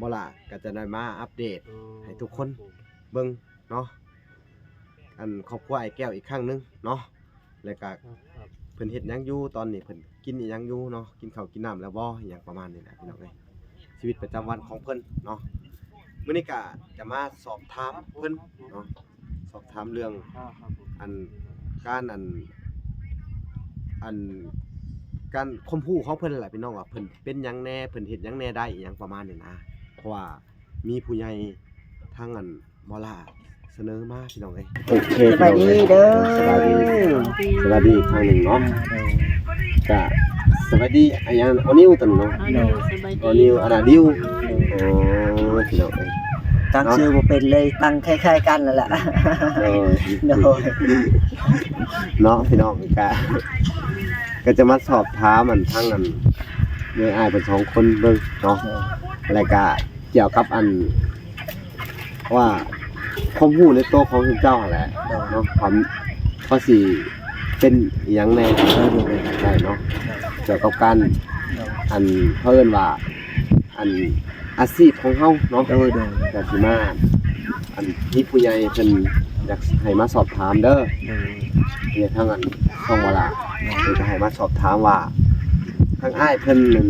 ບໍ່ລະກໍຈະໄດ້ມາອັບເດດໃຫ້ທຸກຄົນເບິ່ງເນາະ ອັນຄອບຄົວອ້າຍແກ້ວອີກຄັ້ງໜຶ່ງເນາະ ແລ້ວກໍເພິ່ນເຮັດຫຍັງຢູ່ ຕອນນີ້ເພິ່ນກິນອີ່ຫຍັງຢູ່ເນາະ ກິນເຂົ້າກິນນ້ຳແລ້ວບໍ່ ອີ່ຫຍັງປະມານນີ້ແຫຼະພີ່ນ້ອງເອີຍ ຊີວິດປະຈຳວັນຂອງເພິ່ນເນາະ. ມື້ນີ້ກະຈະມາສອບຖາມເພິ່ນເນາະ ສອບຖາມເລື່ອງອັນ ການອັນ ອັນ ການຄວາມຮູ້ຂອງເພິ່ນແຫຼະພີ່ນ້ອງ ວ່າເພິ່ນເປັນຫຍັງແດ່ ເພິ່ນເຮັດຫຍັງແດ່ໄດ້ ອີ່ຫຍັງປະມານນີ້ນະ ເພາະວ່າມີຜູ້ໃຫຍ່ທາງອັນ ໝໍຫຼ້າສະເໜີມາພີ່ນ້ອງເອີຍ. ໂອເຄ ສະບາຍດີເດີ ພີ່ນ້ອງເອີຍ ສະບາຍດີ ສະບາຍດີອີກຄັ້ງໜຶ່ງເນາະ ກະສະບາຍດີ ອາຫຍັງ ອໍນິວຕົວນີ້ເນາະ ອໍນິວ ອາດາດິວ ໂອ້ ພີ່ນ້ອງເອີຍ ຕັ້ງຊື່ບໍ່ເປັນເລີຍ ຕັ້ງຄ້າຍໆກັນນັ້ນແຫຼະ ໂດຍ ໂດຍ ເນາະ ພີ່ນ້ອງ ກະ ກະຈະມາສອບຖາມອັນ ທາງອັນ ເອື້ອຍອ້າຍເພິ່ນສອງຄົນເບິ່ງເນາະ ແລ້ວກະ ກ່ຽວກັບອັນວ່າຄວາມຮູ້ໃນໂຕຂອງເຈົ້າຫັ້ນແຫຼະເນາະ ຄວາມ ເຂົາຊິເປັນອີ່ຫຍັງແດ່ ເອີ ໄດ້ເນາະ ກ່ຽວກັບການ ອັນ ເຂົາເອີ້ນວ່າ ອັນ ອາຊີບຂອງເຮົາເນາະ ໂດຍ ໂດຍ ກະຊິມາ ອັນ ມີຜູ້ໃຫຍ່ເພິ່ນຢາກໃຫ້ມາສອບຖາມເດີ ໂດຍ ເຮັດທາງອັນ ຊ່ອງວ່າລະ ໂດຍ ເພິ່ນກະໃຫ້ມາສອບຖາມວ່າ ທາງອ້າຍເພິ່ນນັ້ນ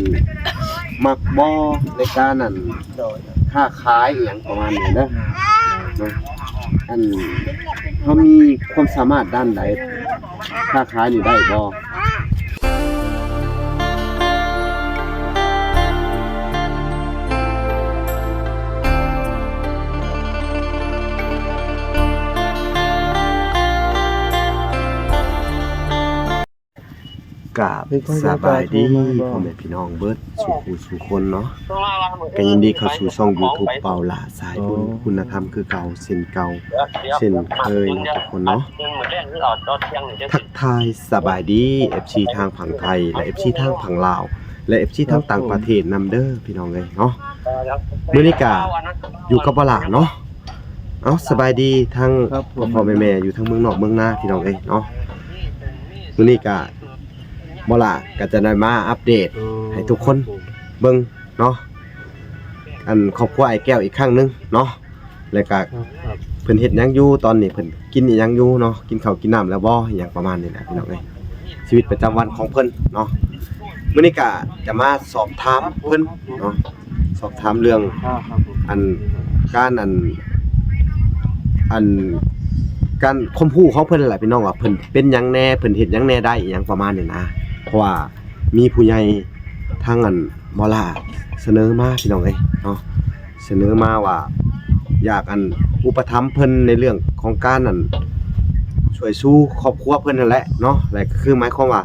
ມັກບໍ່ໃນການນັ້ນ ໂດຍ ຄ້າຂາຍອີ່ຫຍັງປະມານນີ້ເດີ ໂດຍ ເນາະ ອັນ ເຮົາມີຄວາມສາມາດດ້ານໃດ ຄ້າຂາຍນີ້ໄດ້ບໍ່? ກາບສະບາຍດີພໍ່ແມ່ພີ່ນ້ອງເບິດສູ່ຜູ້ສູ່ຄົນເນາະ ກະຍິນດີເຂົ້າສູ່ຊ່ອງຢູທູບ ເບົາຫຼ້າສາຍບຸນ ຄຸນນະທຳຄືເກົ່າເຊັ່ນເກົ່າເຊັ່ນເຄີຍເນາະທຸກຄົນເນາະ. ທັກທາຍສະບາຍດີເອັຟຊີທາງຝັ່ງໄທ ແລະ ເອັຟຊີທາງຝັ່ງລາວ ແລະ ເອັຟຊີທາງຕ່າງປະເທດນຳເດີພີ່ນ້ອງເອີຍເນາະ. ມື້ນີ້ກະຢູ່ກັບເບົາຫຼ້າເນາະ. ເອົາ ສະບາຍດີທັງພໍ່ໆແມ່ໆຢູ່ທັງເມືອງນອກເມືອງນາພີ່ນ້ອງເອີຍເນາະ. ມື້ນີ້ກະ ເບົາຫຼ້າກະຈະໄດ້ມາອັບເດດໃຫ້ທຸກຄົນເບິ່ງເນາະ ອັນຄອບຄົວອ້າຍແກ້ວອີກຄັ້ງໜຶ່ງເນາະ ແລ້ວກະເພິ່ນເຮັດຫຍັງຢູ່ ຕອນນີ້ເພິ່ນກິນອີ່ຫຍັງຢູ່ເນາະ ກິນເຂົ້າກິນນ້ຳແລ້ວບໍ່ ອີ່ຫຍັງປະມານນີ້ແຫຼະພີ່ນ້ອງເອີຍ ຊີວິດປະຈຳວັນຂອງເພິ່ນເນາະ. ມື້ນີ້ກະຈະມາສອບຖາມເພິ່ນເນາະ ສອບຖາມເລື່ອງອັນ ການອັນ ອັນ ການຄວາມຮູ້ຂອງເພິ່ນຫັ້ນແຫຼະພີ່ນ້ອງ ວ່າເພິ່ນເປັນຫຍັງແດ່ ເພິ່ນເຮັດຫຍັງແດ່ໄດ້ ອີ່ຫຍັງປະມານນີ້ນະ ເພາະວ່າມີຜູ້ໃຫຍ່ທາງອັນ ໝໍຫຼ້າສະເໜີມາພີ່ນ້ອງເອີຍເນາະ ສະເໜີມາວ່າຢາກອັນ ອຸປະຖຳເພິ່ນໃນເລື່ອງຂອງການອັນ ຊ່ວຍຊູຄອບຄົວເພິ່ນຫັ້ນແຫຼະເນາະ ແລະ ກະຄືໝາຍຄວາມວ່າ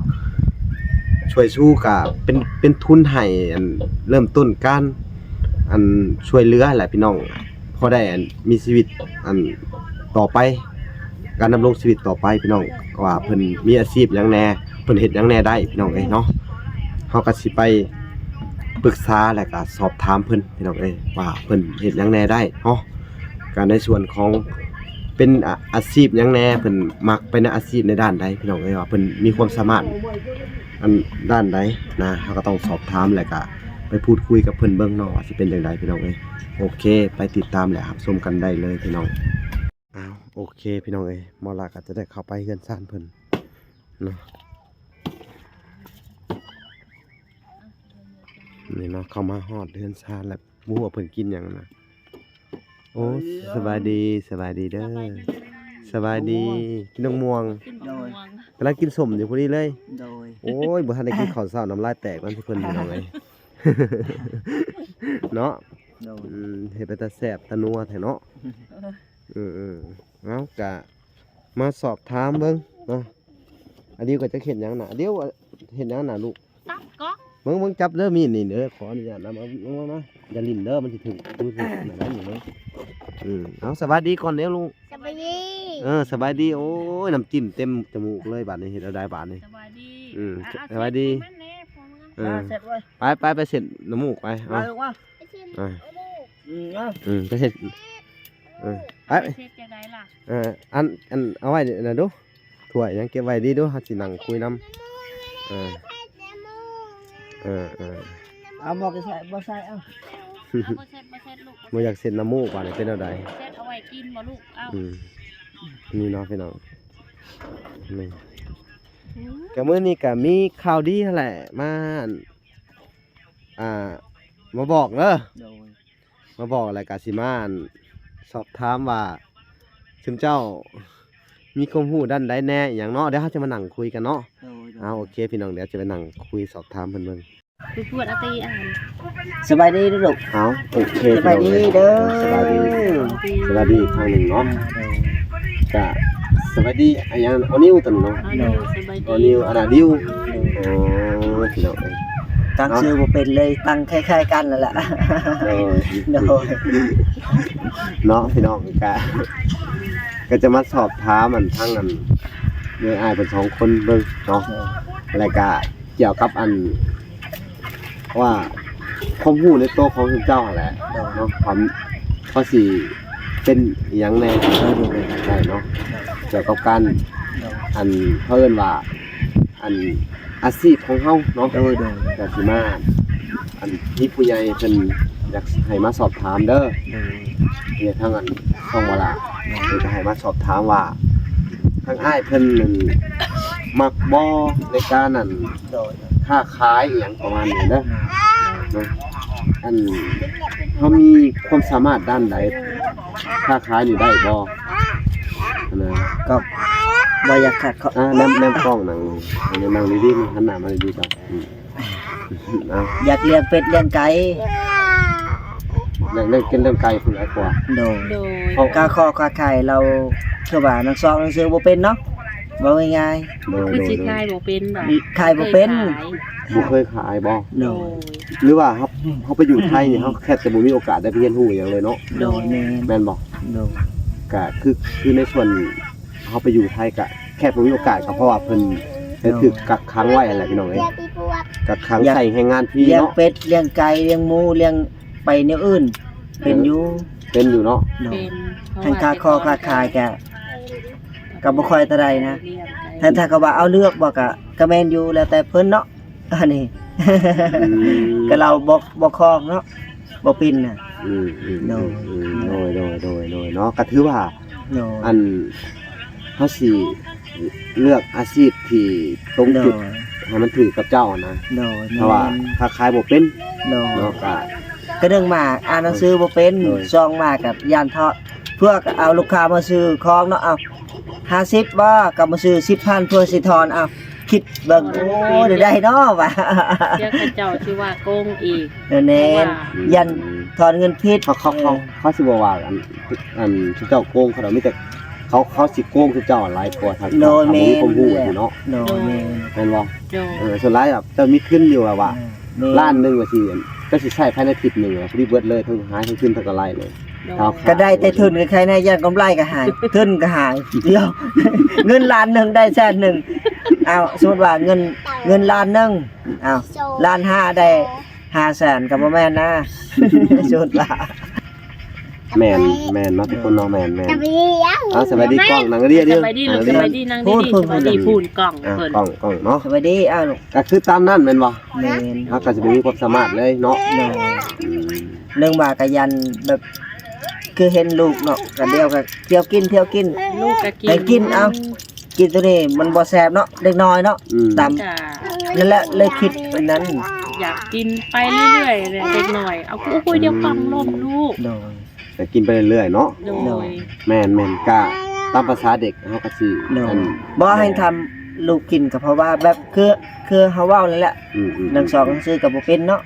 ຊ່ວຍຊູກະເປັນ ເປັນທຶນໃຫ້ອັນ ເລີ່ມຕົ້ນການອັນ ຊ່ວຍເຫຼືອແຫຼະພີ່ນ້ອງ ພໍໄດ້ອັນ ມີຊີວິດອັນ ຕໍ່ໄປ ການດຳລົງຊີວິດຕໍ່ໄປພີ່ນ້ອງ ວ່າເພິ່ນມີອາຊີບຫຍັງແດ່ ເພິ່ນເຮັດຫຍັງແດ່ໄດ້ພີ່ນ້ອງເອີຍເນາະ. ເຮົາກະຊິໄປປຶກສາ ແລ້ວກະສອບຖາມເພິ່ນພີ່ນ້ອງເອີຍ ວ່າເພິ່ນເຮັດຫຍັງແດ່ໄດ້ເນາະ ກະໃນສ່ວນຂອງເປັນອາ ອາຊີບຫຍັງແດ່ ເພິ່ນມັກໄປໃນອາຊີບໃນດ້ານໃດພີ່ນ້ອງເອີຍ ວ່າເພິ່ນມີຄວາມສາມາດອັນ ດ້ານໃດນະ ເຮົາກະຕ້ອງສອບຖາມ ແລ້ວກະໄປພູດຄຸຍກັບເພິ່ນເບິ່ງເນາະ ວ່າຊິເປັນຈັ່ງໃດພີ່ນ້ອງເອີຍ. ໂອເຄ ໄປຕິດຕາມ ແລະ ຮັບຊົມກັນໄດ້ເລີຍພີ່ນ້ອງ. ອ້າວ ໂອເຄພີ່ນ້ອງເອີຍ ໝໍຫຼ້າກະຈະໄດ້ເຂົ້າໄປເຮືອນຊານເພິ່ນເນາະ ນີ້ເນາະ ເຂົ້າມາຮອດເຮືອນຊານແລ້ວ ບໍ່ຮູ້ວ່າເພິ່ນກິນຫຍັງນະ. ໂອ້ ສະບາຍດີ ສະບາຍດີເດີ ສະບາຍດີ ສະບາຍດີ ກິນໝາກມ່ວງ ກິນໝາກມ່ວງ ໂດຍ ກຳລັງກິນສົ້ມຢູ່ພໍດີເລີຍ ໂດຍ ໂອ້ຍ ບໍ່ທັນໄດ້ກິນເຂົ້າເຊົ້າ ນ້ຳລາຍແຕກນຳທຸກຄົນພີ່ນ້ອງເອີຍ ເນາະ ໂດຍ ອືມ ເຮັດເປັນຕາແຊບຕານົວແທ້ເນາະ ເອີ ເອີ ເອີ ເອົາ ກະ ມາສອບຖາມເບິ່ງເນາະ ອາດິວກໍຈະເຮັດຫຍັງນະ ອາດິວເຮັດຫຍັງນະລູກ ຕັດກ້ອງ ເບິ່ງ ເບິ່ງ ຈັບເດີ ມີດນີ້ເດີ ຂໍອະນຸຍາດນຳ ເອົາລົງມາ ມາ ຢ່າຫຼິ້ນເດີ ມັນຊິຖືກ ຖືກ ຖືກ ອືມ ເອົາ ສະບາຍດີກ່ອນເດີລູກ ສະບາຍດີ ເອີ ສະບາຍດີ ໂອ້ຍ ນ້ຳຈິ້ມເຕັມຈະມູກເລີຍບາດນີ້ ເຮັດແນວໃດບາດນີ້ ສະບາຍດີ ອືມ ອ່ະ ສະບາຍດີ ເອີ ໄປ ໄປ ໄປເຊັດນ້ຳມູກໄປ ເອົາ ໄປເຊັດນ້ຳມູກ ອືມ ເອົາ ອືມ ໄປເຊັດ ເອີ ໄປ ເຊັດຈັ່ງໃດລະ ເອີ ອັນ ອັນ ເອົາໄວ້ນະດູ ຖ້ວຍຫຍັງເກັບໄວ້ດີດູ ເຮົາຊິນັ່ງຄຸຍນຳ ເອີ ເອີ ເອີ ເອົາໝວກໃສ່ ບໍ່ໃສ່ ເອົາ ເອົາ ບໍ່ໃສ່ ບໍ່ ບໍ່ຢາກເຊັດນ້ຳມູກ ບາດນີ້ເປັນແນວໃດ? ເຊັດເອົາໄວ້ກິນບໍ່ລູກ? ເອົ້າ ອືມ ນີ້ເນາະພີ່ນ້ອງ ນີ້ ກະມື້ນີ້ກະມີຂ່າວດີຫັ້ນແຫຼະ ມາ ອ່າ ມາບອກເດີ ໂດຍ ມາບອກ ແລ້ວກະຊິມາ ອັນ ສອບຖາມວ່າ ຊຸມເຈົ້າມີຄວາມຮູ້ດ້ານໃດແດ່ ອີ່ຫຍັງເນາະ ດຽວເຮົາຈະມານັ່ງຄຸຍກັນເນາະ ໂດຍ ໂດຍ ເອົາ ໂອເຄ ພີ່ນ້ອງ ດຽວຈະໄປນັ່ງຄຸຍສອບຖາມເພິ່ນເບິ່ງ ໄປກວດເອົາຕິອັນ ສະບາຍດີລູກ ເອົາ ໂອເຄ ສະບາຍດີເດີ ສະບາຍດີ ສະບາຍດີອີກຄັ້ງໜຶ່ງເນາະ ກະສະບາຍດີ ອາຫຍັງ ອໍນິວ ຕົວນີ້ເນາະ ອໍນິວ ສະບາຍດີ ອໍນິວ ອານາດິວ ໂດຍ ໂອ້ ພີ່ນ້ອງເອີຍ ຕັ້ງຊື່ບໍ່ເປັນເລີຍ ຕັ້ງຄ້າຍໆກັນນັ້ນແຫຼະ ໂດຍ ໂດຍ ເນາະ ພີ່ນ້ອງ ກະ ກະຈະມາສອບຖາມ ອັນ ທາງ ອັນ ເອື້ອຍອ້າຍເພິ່ນສອງຄົນເບິ່ງເນາະ ໂດຍ ແລ້ວກະ ກ່ຽວກັບອັນວ່າຄວາມຮູ້ໃນໂຕຂອງເຈົ້າຫັ້ນແຫຼະ ໂດຍ ເນາະ ຄວາມ ເຮົາຊິເປັນອີ່ຫຍັງແດ່ ໂດຍ ໂດຍ ໄດ້ເນາະ ກ່ຽວກັບການ ໂດຍ ອັນ ເຂົາເອີ້ນວ່າ ອັນ ອາຊີບຂອງເຮົາເນາະ ໂດຍ ໂດຍ ກະຊິມາ ອັນ ມີຜູ້ໃຫຍ່ເພິ່ນຢາກໃຫ້ມາສອບຖາມເດີ ໂດຍ ເຮັດທາງອັນ ຊ່ອງວາລາ ໂດຍ ເພິ່ນກະໃຫ້ມາສອບຖາມວ່າ ທາງອ້າຍເພິ່ນນັ້ນມັກບໍ່ໃນການນັ້ນ ໂດຍ ຄ້າຂາຍອີ່ຫຍັງປະມານນີ້ເດີ ໂດຍ ເນາະ ອັນ ເຮົາມີຄວາມສາມາດດ້ານໃດ ຄ້າຂາຍນີ້ໄດ້ບໍ່ ຫັ້ນນະ ກໍບໍ່ຢາກຂັດ ອ່າ ແນມ ແນມກ້ອງ ນັ່ງ ນັ່ງດີໆ ຫັນໜ້າມາດີໆ ເຈົ້າ ອືມ ເອົາ ຢາກລ້ຽງເປັດລ້ຽງໄກ່ ຢາກລ້ຽງເປັດລ້ຽງໄກ່ພຸ້ນຫຼາຍກວ່າ ໂດຍ ໂດຍ ເພາະ ກາຂໍກາຂາຍລາວ ຄືວ່ານັກສອບໜັງສືບໍ່ເປັນເນາະ ເວົ້າງ່າຍໆ ໂດຍ ຄືຊິຂາຍບໍ່ເປັນບໍ່ ຂາຍບໍ່ເປັນ ບໍ່ເຄີຍຂາຍບໍ່ ໂດຍ ຫຼືວ່າເຮົາ ເຮົາໄປຢູ່ໄທນີ້ ເຮົາແທບຈະບໍ່ມີໂອກາດໄດ້ໄປຮຽນຮູ້ຫຍັງເລີຍເນາະ ໂດຍ ແມ່ນ ແມ່ນບໍ່ ໂດຍ ກະຄື ຄືໃນສ່ວນ ເຮົາໄປຢູ່ໄທກະແທບບໍ່ມີໂອກາດ ກໍເພາະວ່າເພິ່ນໄດ້ຖືກກັກຂັງໄວ້ຫັ້ນແຫຼະ ພີ່ນ້ອງເອີຍ ກັກຂັງໃຊ້ແຮງງານຟຣີເນາະ ລ້ຽງເປັດລ້ຽງໄກ່ລ້ຽງໝູລ້ຽງໄປແນວອື່ນ ເປັນຢູ່ ເປັນຢູ່ເນາະ ໂດຍ ເປັນ ທັງຄ້າຂໍຄ້າຂາຍກະ ກະບໍ່ຄ່ອຍເທົ່າໃດນະ ຖ້າ ຖ້າເຂົາວ່າເອົາເລືອກບໍ່ ກະ ກະແມ່ນຢູ່ ແລ້ວແຕ່ເພິ່ນເນາະ ອັນນີ້ ອືມ ກະລາວບໍ່ ບໍ່ຄ່ອງເນາະ ບໍ່ເປັນນະ ອືມ ອືມ ໂດຍ ອືມ ໂດຍ ໂດຍ ໂດຍ ໂດຍ ເນາະ ກະຖືວ່າ ໂດຍ ອັນ ເຮົາຊິເລືອກອາຊີບທີ່ຕົງຈຸດ ໂດຍ ໃຫ້ມັນຖືກກັບເຈົ້າຫັ້ນນະ ໂດຍ ເພາະວ່າ ແມ່ນ ຄ້າຂາຍບໍ່ເປັນ ໂດຍ ເນາະ ກະ ກະໜຶ່ງມາອ່ານໜັງສືບໍ່ເປັນ ໂດຍ ສອງມາກະຢ້ານເທາະ ເພື່ອເອົາລູກຄ້າມາຊື້ຂອງເນາະ ເອົາ ຫ້າສິບບໍ່ ກໍມາຊື້ສິບພັນ ເພື່ອຊິທອນ ເອົາ ຄິດເບິ່ງ ໂອ້ ໄດ້ເນາະວ່າ ດຽວເຂົາເຈົ້າຊິວ່າໂກງອີກ ແມ່ນ ຢ້ານ ອືມ ທອນເງິນຜິດ ເຂົາ ເຂົາ ເອີ ເຂົາ ເຂົາຊິບໍ່ວ່າ ອັນ ອັນເຈົ້າໂກງເຂົາດອກ ມີແຕ່ເຂົາ ເຂົາຊິໂກງຄືເຈົ້າຫຼາຍກວ່າ ຖ້າ ໂດຍ ຖ້າບໍ່ມີຄວາມຮູ້ ແມ່ນ ເນາະ ໂດຍ ແມ່ນ ແມ່ນບໍ່ ໂດຍ ເອີ ສ່ວນຫຼາຍແບບເຈົ້າມີທຶນຢູ່ແບບວ່າ ເອີ ລ້ານໜຶ່ງວ່າຊິ ເຈົ້າຊິໃຊ້ພາຍໃນທິດໜຶ່ງ ພໍດີເບິດເລີຍ ທັງຫາຍທັງທຶນທັງກຳໄລເລີຍ ໂດຍ ເອົາ ກໍໄດ້ແຕ່ທຶນ ໃຄແນ່ ຢ້ານກຳໄລກໍຫາຍ ທຶນກໍຫາຍ ດຽວ ເງິນລ້ານໜຶ່ງໄດ້ແສນໜຶ່ງ ເອົາ ສົມມຸດວ່າເງິນ ເງິນລ້ານໜຶ່ງ ເອົາ ລ້ານຫ້າໄດ້ຫ້າແສນ ກໍບໍ່ແມ່ນນະ ສົມມຸດວ່າ ແມ່ນ ແມ່ນເນາະ ທຸກຄົນເນາະ ແມ່ນ ແມ່ນ ເອົາ ສະບາຍດີກ້ອງ ນັ່ງດີໆ ສະບາຍດີລູກ ສະບາຍດີ ນັ່ງດີໆ ສະບາຍດີ ພຸ້ນ ພຸ້ນ ພຸ້ນ ພຸ້ນ ກ້ອງ ອ່າ ເພິ່ນ ກ້ອງ ກ້ອງເນາະ ສະບາຍດີ ເອົາ ກໍຄືຕາມນັ້ນແມ່ນບໍ່? ແມ່ນ ເຮົາກໍຊິບໍ່ມີຄວາມສາມາດເລີຍເນາະ ໂດຍ ອືມ ເລື່ອງວ່າກະຢ້ານແບບ ຄືເຫັນລູກເນາະ ກະດຽວກະທ່ຽວກິນ ທ່ຽວກິນ ລູກກະກິນ ໃຫ້ກິນ ເອົາ ກິນໂຕນີ້ມັນບໍ່ແຊບເນາະ ເດັກນ້ອຍເນາະ ອືມ ຕາມ ກະ ນັ້ນແຫຼະ ເລີຍຄິດອັນນັ້ນ ຢາກກິນໄປເລື້ອຍໆແຫຼະ ເດັກນ້ອຍ ເອົາ ໂອ້ຍ ດຽວກຳລົມລູກ ໂດຍ ແຕ່ກິນໄປເລື້ອຍໆເນາະ ໂດຍ ໂດຍ ແມ່ນໆ ກະຕາມພາສາເດັກເຮົາກະຊິ ໂດຍ ອັນ ບໍ່ໃຫ້ທຳລູກກິນ ກະເພາະວ່າແບບ ຄື ຄືເຮົາເວົ້ານັ້ນແຫຼະ ອືມໆໆ ນັ່ງສອບໜັງສືກະບໍ່ເປັນເນາະ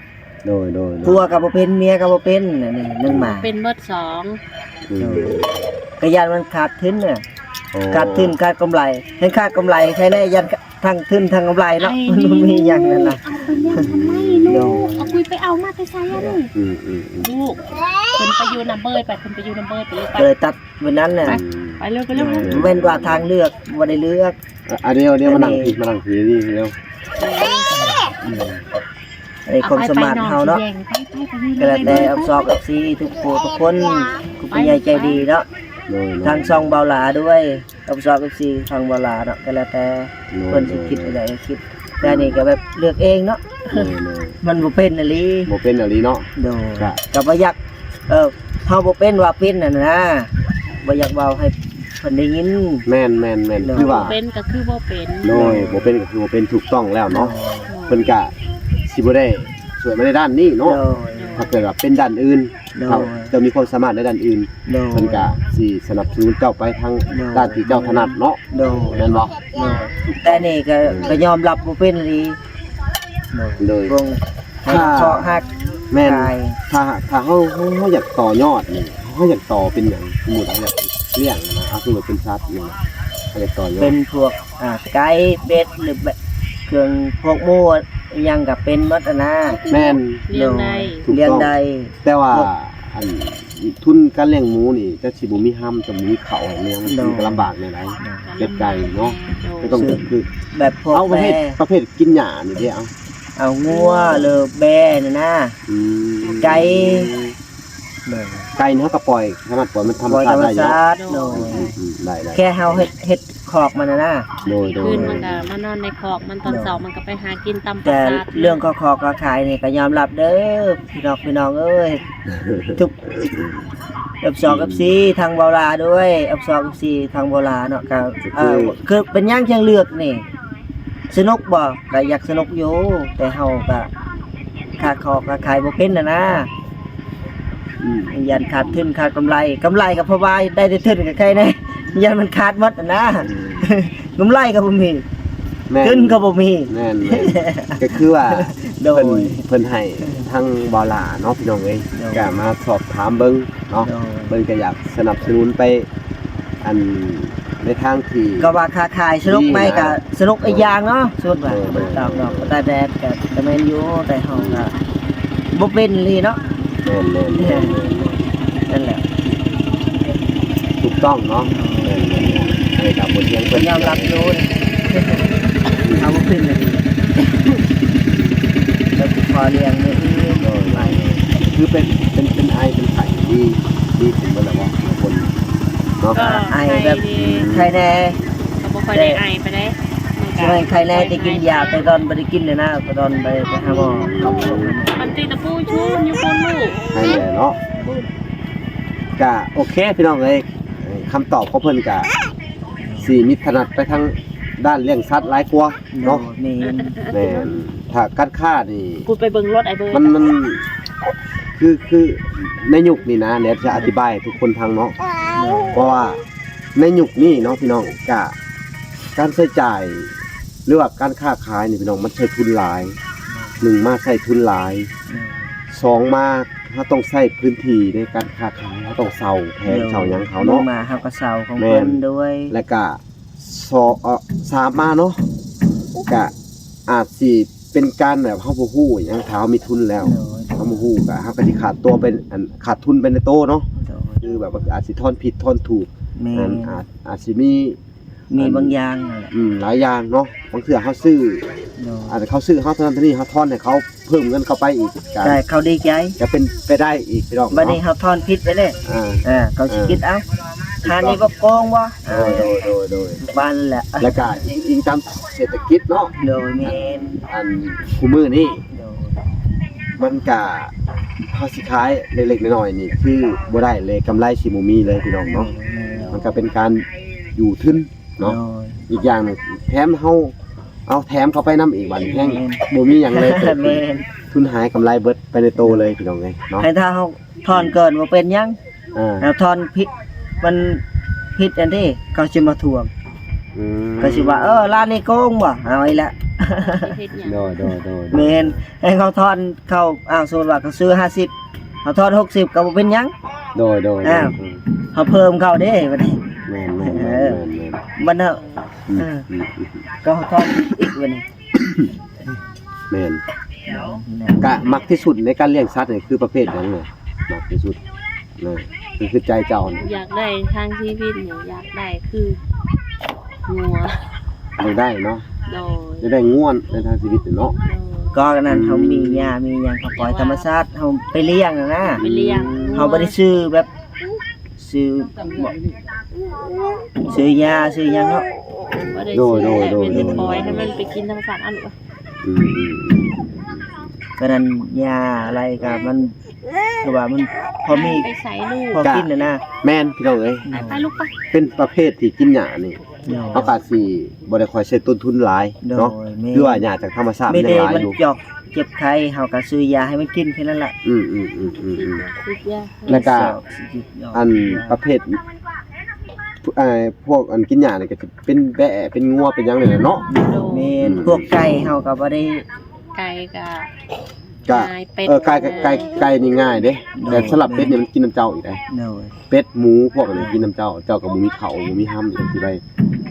ໂດຍໆໆ ຜົວກະບໍ່ເປັນ ເມຍກະບໍ່ເປັນ ອັນນີ້ໜຶ່ງມາ ເປັນເບິດສອງ ອືມ ໂດຍ ກະຢ້ານມັນຂາດທຶນນະ ໂອ້ ຂາດທຶນຂາດກຳໄລ ໃຫ້ຂາດກຳໄລ ໃຫ້ໄດ້ຢ້ານ ທັງທຶນທັງກຳໄລເນາະ ມັນບໍ່ມີຫຍັງນັ້ນນະ ໂດຍ ເອົາຄຸຍໄປເອົາມາແຕ່ໃສອັນນີ້ ອືມໆໆ ລູກ ເພິ່ນໄປຢູ່ນຳເບີຍ ໄປ ເພິ່ນໄປຢູ່ນຳເບີຍ ໄປເລີຍ ໄປ ກໍເລີຍຕັດໄວ້ນັ້ນແຫຼະ ໄປ ໄປເລີຍ ໄປເລີຍ ອືມ ເວົ້ນວ່າທາງເລືອກບໍ່ໄດ້ເລືອກ ອ່ະ ດຽວ ດຽວມານັ່ງພີ້ ມານັ່ງພີ້ນີ້ດຽວ ອືມ ອັນນີ້ຄວາມສາມາດເຮົາເນາະ ກໍແລ້ວແຕ່ອັບຊອກ ເອັຟຊີ ທຸກຜູ້ທຸກຄົນ ຜູ້ໃຫຍ່ໃຈດີເນາະ ໂດຍໆ ທາງຊ່ອງເບົາຫຼາດ້ວຍ ອັບຊອກ ເອັຟຊີ ຝັ່ງເບົາຫຼາເນາະ ກໍແລ້ວແຕ່ ໂດຍ ເພິ່ນຊິຄິດ ໂດຍ ແນວໃດກໍຄິດ ແຕ່ອັນນີ້ກໍແບບເລືອກເອງເນາະ ໂດຍໆ ມັນບໍ່ເປັນອີ່ຫຼີ ບໍ່ເປັນອີ່ຫຼີເນາະ ໂດຍ ກະ ກະບໍ່ຢາກ ເອີ ເຮົາບໍ່ເປັນວ່າເປັນຫັ້ນນະ ບໍ່ຢາກເວົ້າໃຫ້ເພິ່ນໄດ້ຍິນ. ແມ່ນໆໆ ໂດຍ ຄືວ່າ ບໍ່ເປັນກໍຄືບໍ່ເປັນ ໂດຍ ໂດຍ ບໍ່ເປັນກໍຄືບໍ່ເປັນ ຖືກຕ້ອງແລ້ວເນາະ. ໂດຍ ເພິ່ນກະຊິບໍ່ໄດ້ຊ່ວຍມາໃນດ້ານນີ້ເນາະ. ໂດຍ ຖ້າເກີດວ່າເປັນດ້ານອື່ນ ໂດຍ ເຈົ້າ ເຈົ້າມີຄວາມສາມາດໃນດ້ານອື່ນ ໂດຍ ເພິ່ນກະຊິສະໜັບສະໜູນເຈົ້າໄປທາງ ໂດຍ ດ້ານທີ່ເຈົ້າຖະໜັດເນາະ. ໂດຍ ແມ່ນບໍ່? ໂດຍ ແຕ່ນີ້ກໍ ກໍຍອມຮັບບໍ່ເປັນອີ່ຫຼີ. ໂດຍ ໂດຍ ເບິ່ງ ຖ້າ ເຄາະຫັກ ແມ່ນ ຕາຍ ຖ້າ ຖ້າເຮົາ ເຮົາ ເຮົາຢາກຕໍ່ຍອດນີ້ ເຮົາຢາກຕໍ່ເປັນຫຍັງ? ສົມມຸດເຮົາຢາກລ້ຽງນະ ເອົາສົມມຸດເປັນສັດນີ້ນະ ເຮົາຢາກຕໍ່ຍອດ ເປັນພວກ ອ່າ ໄກ່ ເປັດ ຫຼືແບບເຄື່ອງ ພວກໝູອີ່ຫຍັງກໍເປັນໝົດຫັ້ນນະ. ແມ່ນ ລ້ຽງໄດ້ ໂດຍ ຖືກຕ້ອງ ລ້ຽງໄດ້ ແຕ່ວ່າ ພວກ ອັນ ທຶນການລ້ຽງໝູນີ້ ຈະຊິບໍ່ມີຮຳ ຈະບໍ່ມີເຂົ້າໃຫ້ແມວ ມັນ ໂດຍ ກໍລຳບາກແນວໃດ. ໂດຍ ເປັດໄກ່ເນາະ ໂດຍ ກໍຕ້ອງ ຄື ແບບພວກ ເອົາປະເພດ ແບ້ ປະເພດກິນຫຍ້ານີ້ເດ້ ເອົາ ເອົາງົວ ຫຼືແບ້ນີ້ນະ. ອືມ ໄກ່ ໂດຍ ໄກ່ນີ້ເຮົາກໍປ່ອຍ ສາມາດປ່ອຍມັນທຳມະຊາດໄດ້ຢູ່ເນາະ. ໂດຍ ອືມໆໆ ໄດ້ໆ ແຄ່ເຮົາເຮັດ ເຮັດຄອກມັນນະ. ໂດຍໆ ຄືນມັນກໍມານອນໃນຄອກມັນ ຕອນເຊົ້າມັນກໍໄປຫາກິນຕາມປະສາ ແຕ່ເລື່ອງຄອກຄອກຂາຍນີ້ກໍຍອມຮັບເດີ ພີ່ນ້ອງ ພີ່ນ້ອງເອີຍ ທຸກ ເອັຟສອງ ເອັຟຊີ ທາງເບົາຫຼ້າດ້ວຍ ເອັຟສອງ ເອັຟຊີ ທາງເບົາຫຼ້າເນາະ ກໍ ກໍຄື ເອີ ຄືເປັນຫຍັງຈັ່ງເລືອກນີ້? ສະໜຸກບໍ່? ກໍຢາກສະໜຸກຢູ່ ແຕ່ເຮົາກໍຄ້າຂອງຄ້າຂາຍບໍ່ເປັນຫັ້ນນະ. ອືມ ຢ້ານຂາດທຶນຂາດກຳໄລ ກຳໄລກໍເພາະວ່າໄດ້ແຕ່ທຶນກໍໄຄແດ່ ຢ້ານມັນຂາດໝົດຫັ້ນນະ. ອືມ ກຳໄລກໍບໍ່ມີ ແມ່ນ ທຶນກໍບໍ່ມີ. ແມ່ນໆ ກໍຄືວ່າ ໂດຍ ເພິ່ນ ເພິ່ນໃຫ້ທາງເບົາຫຼ້າເນາະ ພີ່ນ້ອງເອີຍ ໂດຍ ກໍມາສອບຖາມເບິ່ງເນາະ. ໂດຍ ເພິ່ນກໍຢາກສະໜັບສະໜູນໄປ ອັນ ໃນທາງທີ່ ກໍວ່າຄ້າຂາຍສະໜຸກໄໝ ດີນະ ກໍສະໜຸກອີກຢ່າງເນາະ. ສົມມຸດວ່າ ໂດຍໆ ຕາມດອກຕາກແດດກໍ ກໍແມ່ນຢູ່ ແຕ່ເຮົາກໍ ອືມ ບໍ່ເປັນອີ່ຫຼີເນາະ. ແມ່ນໆໆ ນັ້ນແຫຼະ ຖືກຕ້ອງເນາະ. ແມ່ນໆໆ ອັນນີ້ກໍບໍ່ຖຽງເພິ່ນ ຍອມຮັບຢູ່ ເຮົາບໍ່ເປັນເລີຍ ແລ້ວກໍພໍລ້ຽງມື້ອື່ນ ໂດຍ ໄປ ຄືເປັນ ເປັນ ເປັນໄອເປັນໄຂ້ດີ ດີຂຶ້ນເບິດແລ້ວບໍ່ ບາງຄົນເນາະ? ກໍ ອ່າ ໄອແບບ ໄຂ້ແດ່ ກໍບໍ່ຄ່ອຍໄດ້ໄອປານໃດ ມັນກໍ ສ່ວນໄຄແນ່ທີ່ກິນຢາ ແຕ່ຕອນບໍ່ໄດ້ກິນເລີຍນະ ຕອນໄປ ໄປຫາໝໍ. ມັນຕິດຕະປູຢູ່ພຸ້ນ ຢູ່ພຸ້ນລູກ ໄຄແນ່ເນາະ. ກະໂອເຄພີ່ນ້ອງເອີຍ ຄຳຕອບຂອງເພິ່ນກະຊິມີຖະໜັດໄປທາງດ້ານລ້ຽງສັດຫຼາຍກວ່າເນາະ. ໂດຍ ແມ່ນ ແມ່ນ ຖ້າການຄ້ານີ້ ກູໄປເບິ່ງລົດໄອ້ເບີດ ມັນ ມັນ ຄື ຄືໃນຍຸກນີ້ນະ ແລ້ວຈະອະທິບາຍໃຫ້ທຸກຄົນຟັງເນາະ ເພາະວ່າ ໃນຍຸກນີ້ເນາະພີ່ນ້ອງ ກະການໃຊ້ຈ່າຍ ຫຼືວ່າການຄ້າຂາຍນີ້ພີ່ນ້ອງ ມັນໃຊ້ທຶນຫຼາຍ. ໜຶ່ງມາໃຊ້ທຶນຫຼາຍ ສອງມາເຮົາຕ້ອງໃຊ້ພື້ນທີ່ໃນການຄ້າຂາຍ ເຮົາຕ້ອງເຊົ່າແຜງເຊົ່າຫຍັງເຂົາເນາະ. ໜຶ່ງມາເຮົາກໍເຊົ່າຂອງເພິ່ນດ້ວຍ ແລະກະ ສອງ ເອີ ສາມມາເນາະ ກະອາດຊິເປັນການແບບເຮົາບໍ່ຮູ້ຫຍັງ ຖ້າເຮົາມີທຶນແລ້ວ ໂດຍ ເຮົາບໍ່ຮູ້ກະເຮົາກະຊິຂາດຕົວໄປ ອັນ ຂາດທຶນໄປໃນໂຕເນາະ. ໂດຍ ຄືແບບວ່າອາດຊິທອນຜິດທອນຖືກ ແມ່ນ ອາດ ອາດຊິມີ ມີບາງຢ່າງນັ້ນແຫຼະ ອືມ ຫຼາຍຢ່າງເນາະ. ບາງເທື່ອເຮົາຊື້ ໂດຍ ອາດຈະເຂົາຊື້ເຮົາເທົ່ານັ້ນເທົ່ານີ້ ເຮົາທອນໃຫ້ເຂົາ ເພີ່ມເງິນເຂົ້າໄປອີກ ກະ ແຕ່ເຂົາດີໃຈ ກະເປັນໄປໄດ້ອີກພີ່ນ້ອງເນາະ. ບັດນີ້ເຮົາທອນຜິດໄປເດ້ ອ່າ ເຂົາຊິຄິດເອົາ ອ່າ ຮ້ານນີ້ບໍ່ໂກງບໍ່? ໂດຍໆໆໆ ປະມານນັ້ນແຫຼະ ແລ້ວກະອີງ ອີງຕາມເສດຖະກິດເນາະ. ໂດຍ ແມ່ນ ອັນ ອັນ ຄູ່ມື້ນີ້ ໂດຍ ມັນກະ ເຮົາຊິຂາຍເລັກໆນ້ອຍໆນີ້ ຄືບໍ່ໄດ້ເລີຍ ກຳໄລຊິບໍ່ມີເລີຍພີ່ນ້ອງເນາະ. ໂດຍ ມັນກະເປັນການຢູ່ທຶນ ເນາະ. ໂດຍ ອີກຢ່າງໜຶ່ງ ແຖມເຮົາເອົາແຖມເຂົ້າໄປນຳອີກ ບັດນີ້ແຮງ ແມ່ນ ບໍ່ມີຫຍັງເລີຍ ແມ່ນ ທຶນຫາຍກຳໄລເບິດໄປໃນໂຕເລີຍ ພີ່ນ້ອງເອີຍເນາະ. ໃຫ້ຖ້າເຮົາຖອນເກີນບໍ່ເປັນຫຍັງ ອ່າ ຖ້າຖອນຜິດ ມັນຜິດອັນນີ້ ເຂົາຊິມາທວງ ອືມ ເຂົາຊິວ່າ ເອີ ຮ້ານນີ້ໂກງບໍ່ ເອົາອີກແລ້ວ ເຮັດຫຍັງ ໂດຍໆໆ ແມ່ນ ໃຫ້ເຂົາຖອນ ເຂົາ ອ້າວ ສົມມຸດວ່າເຂົາຊື້ຫ້າສິບ ເຮົາທອນຫົກສິບກໍບໍ່ເປັນຫຍັງ. ໂດຍໆໆ ອ້າວ ເຮົາເພີ່ມເຂົາເດ້ບັດນີ້ ແມ່ນໆໆໆ ເອີ ບັດເຮົາ ອືມ ເອີ ອືມ ກໍເຮົາທອນອີກບັດນີ້ ແມ່ນ ແມ່ນ ກະມັກທີ່ສຸດໃນການລ້ຽງສັດນີ້ຄືປະເພດຫຍັງເນາະ ມັກທີ່ສຸດນະ ຄື ຄືໃຈເຈົ້ານີ້ ຢາກໄດ້ທາງຊີວິດນີ້ ຢາກໄດ້ຄື ງົວ ຢາກໄດ້ເນາະ ໂດຍ ຢາກໄດ້ງົວໃນທາງຊີວິດເນາະ ໂດຍ ກໍນັ້ນ ອືມ ເຮົາມີຫຍ້າມີຫຍັງ ເຮົາປ່ອຍທຳມະຊາດ ເຮົາໄປລ້ຽງນະ ໄປລ້ຽງ ເຮົາບໍ່ໄດ້ຊື້ແບບ ຊື້ ຊື້ຫຍ້າຊື້ຫຍັງເນາະ ບໍ່ໄດ້ ໂດຍ ຊື້ ໂດຍ ແບບ ໂດຍ ມີແຕ່ປ່ອຍໃຫ້ມັນໄປກິນທຳມະຊາດເອົາລູກ ອືມ ອືມ ອືມ ກໍນັ້ນ ຫຍ້າອະໄລກໍມັນ ຄືວ່າມັນພໍມີ ໄປໃສລູກ ພໍກິນຫັ້ນນະ. ແມ່ນພີ່ນ້ອງເອີຍ ໄປ ໄປລູກໄປ. ເປັນປະເພດທີ່ກິນຫຍ້ານີ້ ໂດຍ ເຮົາກໍຊິບໍ່ໄດ້ຄ່ອຍໃຊ້ຕົ້ນທຶນຫຼາຍເນາະ ໂດຍ ແມ່ນ ຄືວ່າຫຍ້າຈາກທຳມະຊາດມັນຍັງຫຼາຍຢູ່ ມັນເຈັບໄຂ້ ເຮົາກໍຊື້ຢາໃຫ້ມັນກິນແຄ່ນັ້ນລະ. ອືມໆໆໆ ແລ້ວກໍ ອັນປະເພດ ເອີ ພວກອັນກິນຫຍ້ານີ້ກໍຈະເປັນແບ້ເປັນງົວເປັນຫຍັງນີ້ແຫຼະເນາະ. ໂດຍ ແມ່ນ ອືມ ພວກໄກ່ເຮົາກໍບໍ່ໄດ້ ໄກ່ກໍ ກະ ງ່າຍ ເປັດ ເອີ ໄກ່ ໄກ່ ໄກ່ນີ້ງ່າຍເດ້ ໂດຍ ແຕ່ສຳລັບເປັດນີ້ມັນກິນນຳເຈົ້າອີກເດ້. ໂດຍ ເປັດໝູພວກນີ້ກິນນຳເຈົ້າ ເຈົ້າກໍບໍ່ມີເຂົ້າບໍ່ມີຮຳ ຈັ່ງຊີ້ໄດ໋.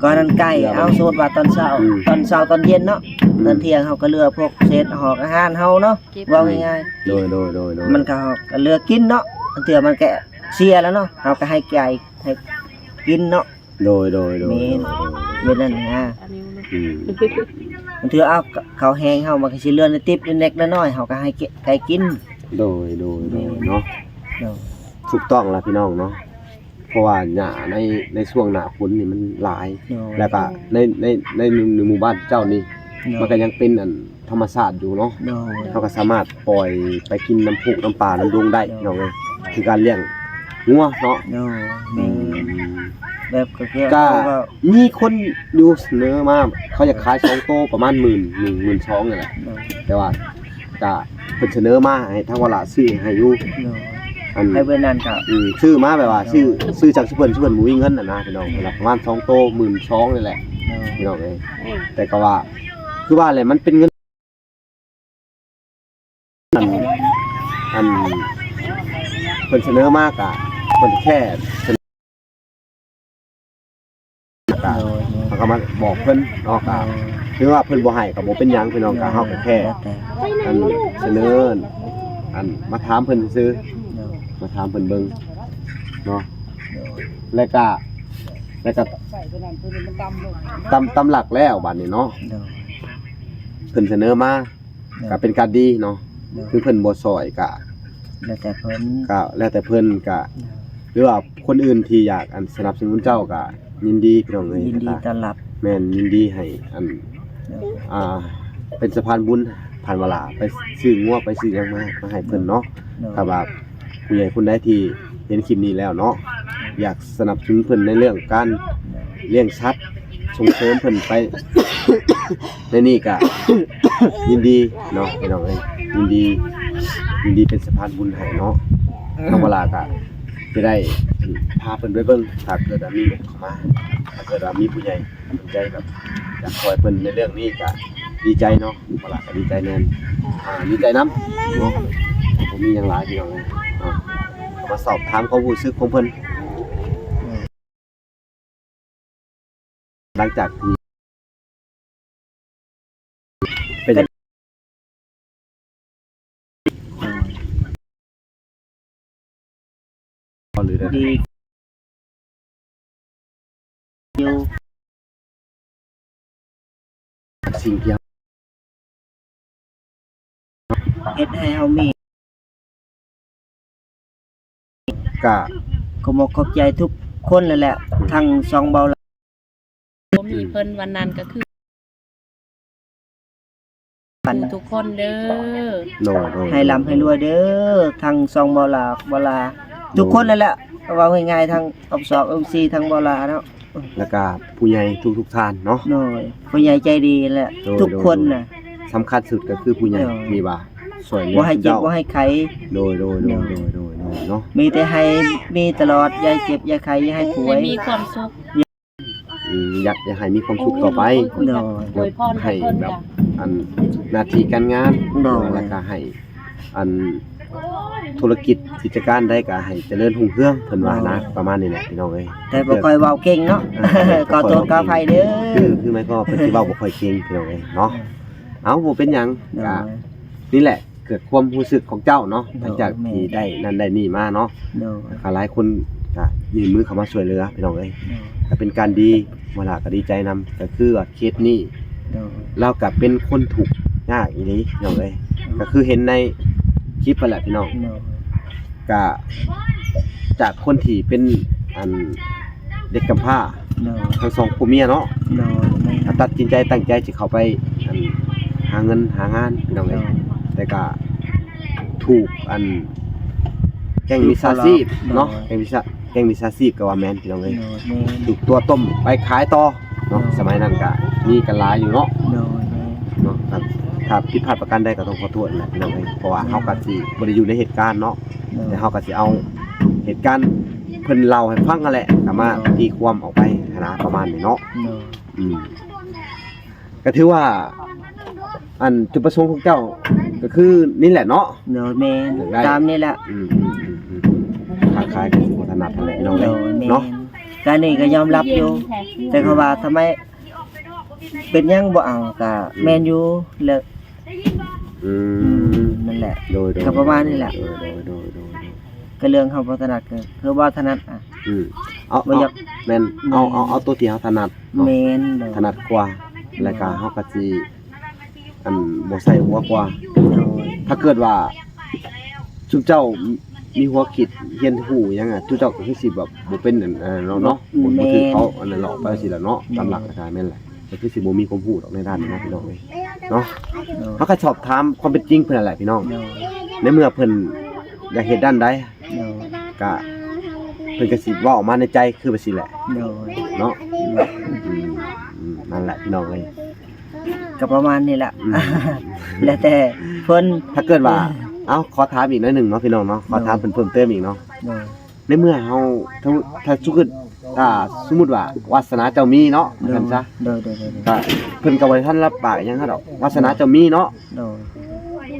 ກໍນັ້ນໄກ່ ເອົາ ສົມມຸດວ່າຕອນເຊົ້າ ອືມ ຕອນເຊົ້າຕອນເຢັນເນາະ ອືມ ຕອນທ່ຽງເຮົາກໍເຫຼືອພວກເສດຫອກອາຫານເຮົາເນາະ ເກັບ ເວົ້າງ່າຍໆ ໂດຍໆໆໆ ມັນກໍ ກໍເຫຼືອກິນເນາະ ເທື່ອມັນກໍເສຍແລ້ວເນາະ ເຮົາກໍໃຫ້ໄກ່ ໃຫ້ກິນເນາະ. ໂດຍ ໂດຍ ໂດຍ ແມ່ນ ໂດຍ ໂດຍ ແມ່ນນັ້ນນະ ອືມ ບາງເທື່ອ ເອົາ ເຂົ້າແຮງເຮົາມັນກໍຊິເຫຼືອນິດໆ ເລັກໆ ນ້ອຍໆ ເຮົາກໍໃຫ້ໄກ່ກິນ. ໂດຍ ໂດຍ ໂດຍ ແມ່ນ ເນາະ ໂດຍ ຖືກຕ້ອງລະພີ່ນ້ອງເນາະ ເພາະວ່າຫຍ້າໃນ ໃນຊ່ວງໜ້າຝົນນີ້ມັນຫຼາຍ ໂດຍ ແລ້ວກໍໃນ ໃນ ໃນ ໃນໝູ່ບ້ານເຈົ້ານີ້ ໂດຍ ມັນກໍຍັງເປັນອັນ ທຳມະຊາດຢູ່ເນາະ ໂດຍ ເຮົາກໍສາມາດປ່ອຍໄປກິນນຳໂຄກນຳປ່ານຳດົງໄດ້ ໂດຍ ພີ່ນ້ອງເອີຍ ຄືການລ້ຽງງົວເນາະ. ໂດຍ ອືມ ແມ່ນ ແບບກໍຄື ກໍ ກໍມີຄົນຢູ່ສະເໜີມາ ເຂົາຢາກຂາຍສອງໂຕປະມານໝື່ນໜຶ່ງ ໝື່ນສອງນີ້ແຫຼະ ໂດຍ ແຕ່ວ່າກໍເພິ່ນສະເໜີມາໃຫ້ທາງວາລາຊື້ໃຫ້ຢູ່ ໂດຍ ອັນ ໃຫ້ເພິ່ນນັ້ນກໍ ອືມ ຊື້ມາແບບວ່າ ໂດຍ ຊື້ ຊື້ຈາກຊຸເພິ່ນ ຊຸເພິ່ນບໍ່ມີເງິນຫັ້ນນະ ພີ່ນ້ອງ ປະມານສອງໂຕໝື່ນສອງນີ້ແຫຼະ ໂດຍ ພີ່ນ້ອງເອີຍ ແຕ່ກໍວ່າ ຄືວ່າແຫຼະ ມັນເປັນເງິນ ອັນ ອັນເພິ່ນສະເໜີມາກະ ເພິ່ນແຄ່ສະເໜີ ກະ ໂດຍ ເຮົາກໍມາບອກເພິ່ນເນາະ ກະ ໂດຍ ຖືວ່າເພິ່ນບໍ່ໃຫ້ກໍບໍ່ເປັນຫຍັງ ພີ່ນ້ອງ ກະ ໂດຍ ເຮົາກໍແຄ່ ແລ້ວແຕ່ ອັນສະເໜີ ອັນມາຖາມເພິ່ນຊື່ໆ ໂດຍ ມາຖາມເພິ່ນເບິ່ງເນາະ ໂດຍ ແລ້ວກະ ແລ້ວກະ ຕາມ ຕາມຫຼັກແລ້ວບາດນີ້ເນາະ ໂດຍ ເພິ່ນສະເໜີມາ ໂດຍ ກໍເປັນການດີເນາະ ໂດຍ ຄືເພິ່ນບໍ່ຊ່ອຍກະ ແລ້ວແຕ່ເພິ່ນ ກໍແລ້ວແຕ່ເພິ່ນ ກະ ໂດຍ ຫຼືວ່າຄົນອື່ນທີ່ຢາກ ອັນ ສະໜັບສະໜູນເຈົ້າ ກະຍິນດີ ພີ່ນ້ອງເອີຍ ຍິນດີຕ້ອນຮັບ ແມ່ນ ຍິນດີໃຫ້ ອັນ ໂດຍ ອ່າ ເປັນສະພານບຸນ ຜ່ານວາລາ ໄປຊື້ງົວ ໄປຊື້ຫຍັງມາ ມາໃຫ້ເພິ່ນເນາະ ໂດຍ ຖ້າວ່າຜູ້ໃຫຍ່ຄົນໃດທີ່ເຫັນຄລິບນີ້ແລ້ວເນາະ ຢາກສະໜັບສະໜູນເພິ່ນໃນເລື່ອງການລ້ຽງສັດ ສົ່ງເສີມເພິ່ນໄປ ໃນນີ້ກະ ຍິນດີເນາະ ພີ່ນ້ອງເອີຍ ຍິນດີ ຍິນດີເປັນສະພານບຸນໃຫ້ເນາະ ທາງວາລາກະຈະໄດ້ພາເພິ່ນໄປເບິ່ງ ຖ້າເກີດວ່າມີເຂົ້າມາ ຖ້າເກີດວ່າມີຜູ້ໃຫຍ່ສົນໃຈແບບຢາກຊ່ອຍເພິ່ນໃນເລື່ອງນີ້ກະດີໃຈເນາະ ວາລາກະດີໃຈນຳ ອ່າ ດີໃຈນຳເນາະ ບໍ່ມີຫຍັງຫຼາຍ ພີ່ນ້ອງເອີຍເນາະ ມາສອບຖາມຄວາມຮູ້ສຶກຂອງເພິ່ນ. ຫຼັງຈາກທີ່ເປັນ ດີຢູ່ ສິ່ງທີ່ເຮົາ ເຮັດໃຫ້ເຮົາມີ ກະ ຂອບອົກຂອບໃຈທຸກຄົນແຫຼະ ທັງຊ່ອງເບົາຫຼ້າ ບໍ່ມີເພິ່ນວັນນັ້ນກໍຄື ທຸກຄົນເດີ ໂດຍ ໂດຍ ໃຫ້ລ່ຳໃຫ້ລວຍເດີ ທັງຊ່ອງເບົາຫຼ້າ ເບົາຫຼ້າ ໂດຍ ທຸກຄົນນັ້ນແຫຼະ ເວົ້າງ່າຍໆ ທັງອອບຊອບ ເອັມຊີ ທັງເບົາຫຼ້າເນາະ ແລ້ວກະຜູ້ໃຫຍ່ທຸກໆທ່ານເນາະ ໂດຍ ຜູ້ໃຫຍ່ໃຈດີແຫຼະ ໂດຍ ທຸກຄົນນະ ໂດຍ ສຳຄັນສຸດກໍຄືຜູ້ໃຫຍ່ ໂດຍ ທີ່ວ່າຊ່ວຍເຫຼືອ ບໍ່ໃຫ້ເຈັບ ເຈົ້າ ບໍ່ໃຫ້ໄຂ້ ໂດຍ ໂດຍ ໂດຍ ໂດຍ ໂດຍ ເນາະ ມີແຕ່ໃຫ້ມີຕະຫຼອດ ຢ່າເຈັບ ຢ່າໄຂ້ ຢ່າໃຫ້ປ່ວຍ ໃຫ້ມີຄວາມສຸກ ອືມ ຢາກ ຢາກໃຫ້ມີຄວາມສຸກຕໍ່ໄປ ໂດຍ ອວຍພອນໃຫ້ເພິ່ນ ແບບ ອັນ ໜ້າທີ່ການງານ ໂດຍ ແລ້ວກໍໃຫ້ ອັນ ທຸລະກິດກິດຈະການໃດກໍໃຫ້ຈະເລີນຮຸ່ງເຮືອງ ເພິ່ນວ່ານະ ໂດຍ ປະມານນີ້ແຫຼະ ພີ່ນ້ອງເອີຍ ແຕ່ບໍ່ຄ່ອຍເວົ້າເກັ່ງເນາະ ອ່າ ຂໍໂທດຂໍອະໄພເດີ ຄື ຄືໝາຍຄວາມວ່າເພິ່ນຊິເວົ້າບໍ່ຄ່ອຍເກັ່ງ ພີ່ນ້ອງເອີຍເນາະ ເອົ້າ ບໍ່ເປັນຫຍັງ ໂດຍ ກໍ ນີ້ແຫຼະ ເກີດຄວາມຮູ້ສຶກຂອງເຈົ້າເນາະ ໂດຍ ຫຼັງຈາກທີ່ໄດ້ນັ້ນໄດ້ນີ້ມາເນາະ ໂດຍ ກໍຫຼາຍຄົນກໍຍື່ນມືເຂົ້າມາຊ່ວຍເຫຼືອ ພີ່ນ້ອງເອີຍ ໂດຍ ກໍເປັນການດີ ເວລາກໍດີໃຈນຳ ກໍຄືວ່າເຄສນີ້ ໂດຍ ລາວກໍເປັນຄົນທຸກຍາກອີ່ຫຼີ ພີ່ນ້ອງເອີຍ ໂດຍ ກໍຄືເຫັນໃນຄລິບຫັ້ນແຫຼະ ພີ່ນ້ອງ ໂດຍ ກະຈາກຄົນທີ່ເປັນ ອັນ ເດັກກຳພ້າ ໂດຍ ທັງສອງຜົວເມຍເນາະ ໂດຍ ແມ່ນ ກໍຕັດສິນໃຈຕັ້ງໃຈຊິເຂົ້າໄປ ອັນ ຫາເງິນຫາງານ ພີ່ນ້ອງເອີຍ ໂດຍ ແຕ່ກະຖືກ ອັນ ແກ້ງມິດສາຊີບເນາະ ແກ້ງມິດສາ ແກ້ງມິດສາຊີບກໍວ່າແມ່ນພີ່ນ້ອງເອີຍ ໂດຍ ແມ່ນ ຖືກຕົວະຕົ້ມໄປຂາຍຕໍ່ເນາະ ໂດຍ ສະໄໝນັ້ນກະມີກັນຫຼາຍຢູ່ເນາະ ໂດຍ ແມ່ນ ເນາະ ຖ້າຜິດພາດປະການໃດກໍຕ້ອງຂໍໂທດແຫຼະພີ່ນ້ອງເອີຍ ເພາະວ່າເຮົາກໍຊິບໍ່ໄດ້ຢູ່ໃນເຫດການເນາະ ໂດຍ ແຕ່ເຮົາກໍຊິເອົາເຫດການເພິ່ນເລົ່າໃຫ້ຟັງຫັ້ນແຫຼະ ກໍມາ ໂດຍ ຕີຄວາມອອກໄປຫັ້ນນະ ປະມານນີ້ເນາະ ໂດຍ ອືມ ກໍຖືວ່າ ອັນຈຸດປະສົງຂອງເຈົ້າກໍຄືນີ້ແຫຼະເນາະ ໂດຍ ແມ່ນ ຢາກໄດ້ ຕາມນີ້ແຫຼະ ອືມໆ ຄ້າຂາຍກໍຊິບໍ່ຖະໜັດຫັ້ນແຫຼະພີ່ນ້ອງເອີຍ ໂດຍ ແມ່ນ ເນາະ ກະນີ້ກໍຍອມຮັບຢູ່ ແຕ່ເຂົາວ່າທຳໄມ ເປັນຫຍັງບໍ່ເອົາ ກະ ອືມ ແມ່ນຢູ່ ແລ້ວ ອືມ ອືມ ນັ້ນແຫຼະ ໂດຍໆ ກໍປະມານນີ້ແຫຼະ ໂດຍໆ ໂດຍໆ ກໍເລື່ອງເຮົາບໍ່ຖະໜັດ ກໍຄືບໍ່ຖະໜັດ ອືມ ເອົາ ບໍ່ຢາກ ເອົາ ແມ່ນ ແມ່ນ ເອົາ ເອົາ ເອົາຕົວທີ່ເຮົາຖະໜັດເນາະ ແມ່ນ ຖະໜັດກວ່າ ແລ້ວກໍເຮົາກໍຊິ ອັນ ບໍ່ໃສ່ຫົວກວ່າ ໂດຍ ຖ້າເກີດວ່າຊຸມເຈົ້າມີຫົວຄິດຮຽນຮູ້ຫຍັງອະ ຊຸມເຈົ້າກໍຄືຊິແບບບໍ່ເປັນອັນ ອັນນັ້ນເນາະ ບໍ່ ບໍ່ຖືກເຂົາອັນນັ້ນຫຼອກໄປຊີ້ແຫຼະເນາະ ຕາມຫຼັກກະແມ່ນແຫຼະ ກໍຄືຊິບໍ່ມີຄວາມຮູ້ດອກໃນດ້ານນີ້ເນາະ ພີ່ນ້ອງເອີຍ ເນາະ ໂດຍ ເຮົາກໍສອບຖາມຄວາມເປັນຈິງເພິ່ນຫັ້ນແຫຼະພີ່ນ້ອງ ໂດຍ ໃນເມື່ອເພິ່ນຢາກເຮັດດ້ານໃດ ໂດຍ ກະເພິ່ນກໍຊິເວົ້າອອກມາໃນໃຈຄືວ່າຊີ້ແຫຼະ ໂດຍ ເນາະ ອືມ ອືມ ນັ້ນແຫຼະພີ່ນ້ອງເອີຍ ກໍປະມານນີ້ແຫຼະ ອືມ ແລ້ວແຕ່ເພິ່ນ ຖ້າເກີດວ່າ ເອີ ເອົ້າ ຂໍຖາມອີກໜ້ອຍໜຶ່ງເນາະພີ່ນ້ອງເນາະ ຂໍຖາມເພິ່ນເພີ່ມເຕີມອີກເນາະ ໂດຍ ໃນເມື່ອເຮົາ ຖ້າ ຖ້າສົມມຸດ ຖ້າສົມມຸດວ່າວາສະໜາເຈົ້າມີເນາະ ໂດຍ ວ່າຊັ້ນຊະ ໂດຍໆໆ ກໍເພິ່ນກໍບໍ່ໄດ້ທັນຮັບປາກຫຍັງເຮົາດອກ ວາສະໜາເຈົ້າມີເນາະ ໂດຍ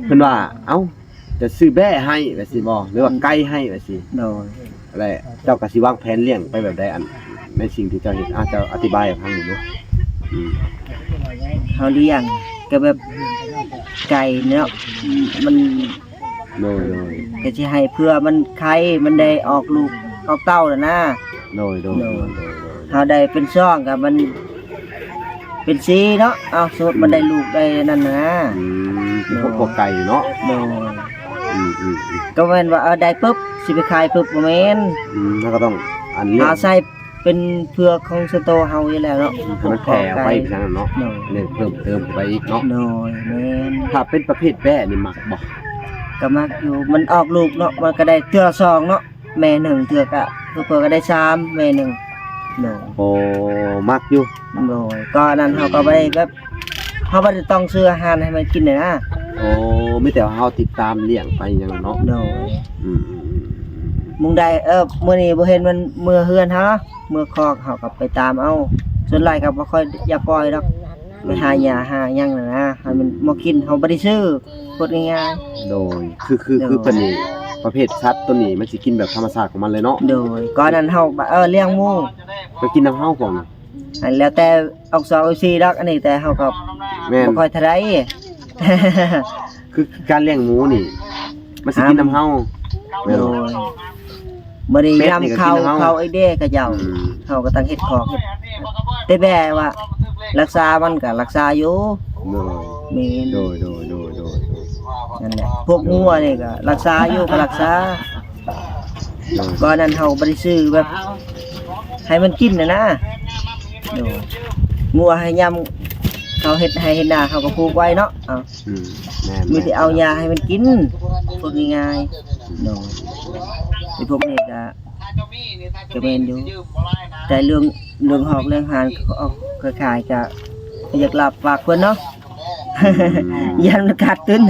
ເພິ່ນວ່າ ເອົ້າ ຈະຊື້ແບ້ໃຫ້ວ່າຊີ້ບໍ່ ຫຼືວ່າໄກ່ໃຫ້ວ່າຊີ້ ໂດຍ ແລະເຈົ້າກໍຊິວາງແຜນລ້ຽງໄປແບບໃດ ອັນ ໃນສິ່ງທີ່ເຈົ້າເຮັດ ອາ ເຈົ້າອະທິບາຍໃຫ້ຟັງໜ່ອຍດູ ອືມ ເຮົາລ້ຽງກໍແບບໄກ່ເນາະ ມັນ ໂດຍໆ ກໍຊິໃຫ້ເພື່ອມັນໄຂ່ ມັນໄດ້ອອກລູກອອກເຕົ້າຫັ້ນນະ ໂດຍໆ ໂດຍ ໂດຍໆ ເຮົາໄດ້ເປັນຊ່ອງກໍມັນເປັນສີ່ເນາະ ເອົາ ສົມມຸດມັນໄດ້ລູກໄດ້ນັ້ນນະ ອືມ ເປັນພວກ ໂດຍ ພວກໄກ່ເນາະ ໂດຍ ອືມໆໆ ກໍແມ່ນວ່າ ເອີ ໄດ້ປຶບ ຊິໄປຂາຍປຶບ ບໍ່ແມ່ນ ອືມ ເຮົາກໍຕ້ອງ ອັນ ເຮົາໃຊ້ ເປັນເພື່ອຂອງສ່ວນໂຕເຮົາຢູ່ແລ້ວເນາະ ໃຫ້ມັນແຜ່ອອກໄປຊັ້ນເນາະ ໂດຍ ເພີ່ມເຕີມໄປອີກເນາະ ໂດຍ ແມ່ນ ຖ້າເປັນປະເພດແບ້ນີ້ມັກບໍ່? ກໍມັກຢູ່ ມັນອອກລູກເນາະ ມັນກໍໄດ້ເທື່ອສອງເນາະ ແມ່ໜຶ່ງ ເທື່ອກໍ ເພື່ອກໍໄດ້ສາມ ແມ່ໜຶ່ງ ໂດຍ ໂອ້ ມັກຢູ່ ໂດຍ ກໍອັນນັ້ນເຮົາກໍບໍ່ໄດ້ແບບ ເຮົາບໍ່ໄດ້ຕ້ອງຊື້ອາຫານໃຫ້ມັນກິນນະ ໂອ້ ມີແຕ່ວ່າເຮົາຕິດຕາມລ້ຽງໄປຫຍັງເນາະ ໂດຍ ອືມໆໆ ໝ່ອງໃດ ເອີ ມື້ນີ້ບໍ່ເຫັນມັນເມືອເຮືອນເຮົາ ເມືອຄອກ ເຮົາກໍໄປຕາມເອົາ ສ່ວນຫຼາຍກໍບໍ່ຄ່ອຍຢາກປ່ອຍດອກ ໄປຫາຫຍ້າຫາຫຍັງນະ ໃຫ້ມັນມາກິນ ເຮົາບໍ່ໄດ້ຊື້ ໂຄດງ່າຍໆ ໂດຍ ຄື ຄື ໂດຍ ຄືເພິ່ນນີ້ ປະເພດສັດໂຕນີ້ ມັນຊິກິນແບບທຳມະຊາດຂອງມັນເລີຍເນາະ ໂດຍ ກ່ອນນັ້ນເຮົາ ເອີ ລ້ຽງໝູ ໄປກິນນຳເຮົາພວກນີ້ ອັນແລ້ວແຕ່ອອກສອງອອກສີ່ດອກ ອັນນີ້ແຕ່ເຮົາກໍ ແມ່ນ ບໍ່ຄ່ອຍເທົ່າໃດ ຄືການລ້ຽງໝູນີ້ ມັນຊິກິນນຳເຮົາ ແມ່ນບໍ່? ໂດຍ ບໍ່ໄດ້ນຳເຂົ້າ ເຂົ້າອີກເດ້ຂະເຈົ້າ ອືມ ເຮົາກໍຕ້ອງເຮັດຄອກເຮັດ ແຕ່ແບບວ່າ ລັກສາມັນກໍລັກສາຢູ່ ໂດຍ ແມ່ນ ໂດຍໆໆໆ ນັ້ນແຫຼະ ພວກງົວນີ້ກໍລັກສາຢູ່ ກໍລັກສາ ໂດຍ ກ່ອນນັ້ນເຮົາບໍ່ໄດ້ຊື້ແບບໃຫ້ມັນກິນນະນະ ໂດຍ ງົວໃຫ້ຍາມເຂົາເຮັດໄຮ່ເຮັດນາ ເຮົາກໍຜູກໄວ້ເນາະ ເອົາ ອືມ ແມ່ນໆ ມີແຕ່ເອົາຫຍ້າໃຫ້ມັນກິນ ພວກງ່າຍໆ ໂດຍ ແຕ່ພວກນີ້ກໍ ກໍແມ່ນຢູ່ ແຕ່ເລື່ອງ ເລື່ອງຮອກເລື່ອງຮານ ເຂົາເອົາ ເຂົາຂາຍກໍ ຢາກລາບຝາກເພິ່ນເນາະ ອືມ ຢ້ານມັນຂາດທຶນ